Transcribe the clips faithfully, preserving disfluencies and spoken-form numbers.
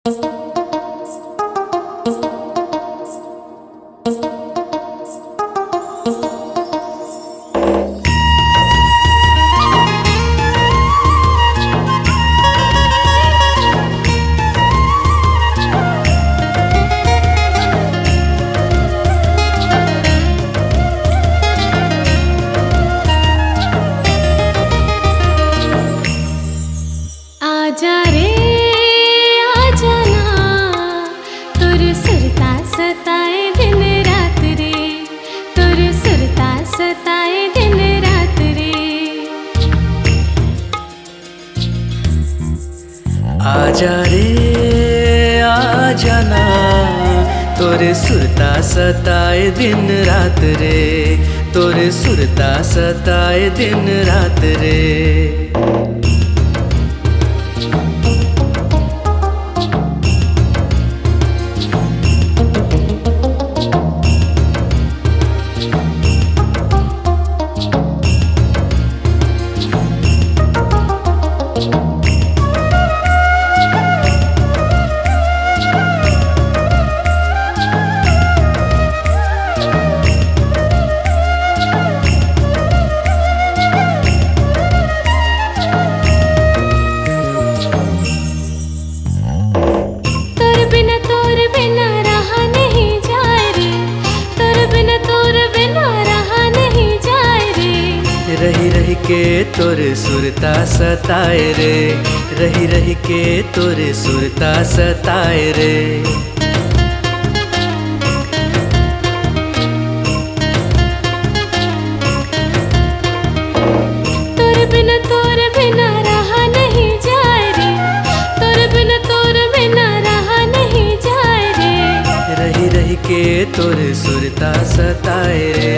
आजा रे, आजा ना, तोर सुरता सताए दिन रात रे, तोर सुरता सताए दिन रात रे। आजा रे, आजा ना, तोर सुरता सताए दिन रात रे, तोर सुरता सताए दिन रात रे। तोर बिना, तोर बिना रहा नहीं जाए रे, तोर बिना, तोर बिना रहा नहीं जाए रे। रहि रहि के तोर सुरता सताए रे, रहि रहि के तोर सुरता सताए रे। तोर बिना, तोर बिना रहा नहीं जाए रे, तोर बिना, तोर बिना रहा नहीं जाए रे। रहि रहि के तोर सुरता सताए रे,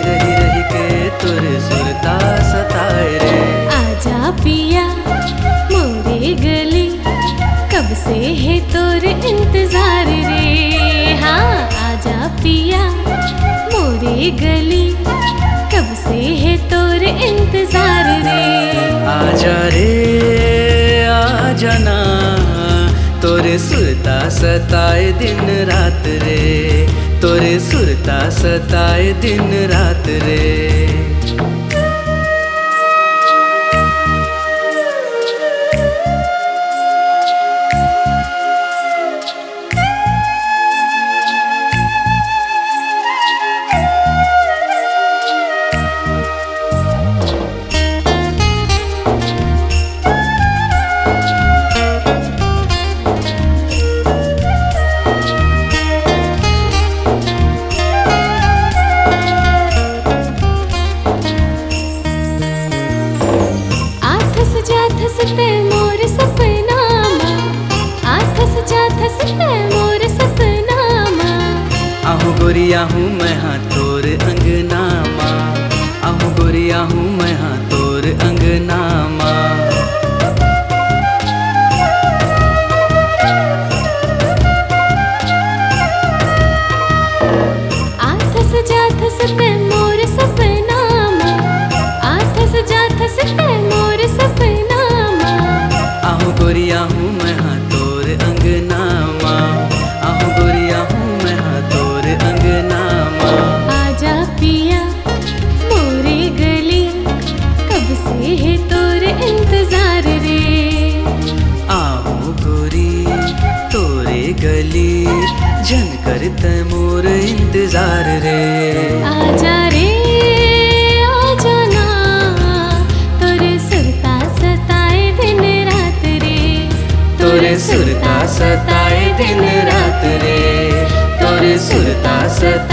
रहि रहि के तोर सुरता सताए रे। आजा पिया मोरे गली, कब से है तोर इंतजार रे। हाँ, आजा पिया मोरे गली, कब से है तोर इंतजार रे। आजा रे, आजा ना, तोर सुरता सताए दिन रात रे, तोर सुरता सताए दिन रात रे। आथस जाथस तैं मोर सपना मा, आथस जाथस तैं मोर सपना मा। आहूँ गोरी आहूँ मैं हा तोर अंगना मा, आहूँ गोरी आहूँ मैं हा तोर अंगना मा। आथस जाथस तैं मोर सपना मा, आथस जाथस तैं मोर सपना मा। आहूँ गोरी आहूँ मैं हा तोर अंगना मा, आहूँ गोरी आहूँ मैं हा तोर अंगना मा। आजा पिया मोरे गली, कब से है तोर इंतजार रे। आहूँ गोरी तोरे गली, झन कर तैं मोर इंतजार रे। आजा रे, आजा ना, तोर सुरता सताए दिन रात रे, तोर सुरता सताए दिन रात रे, तोर सुरता सताए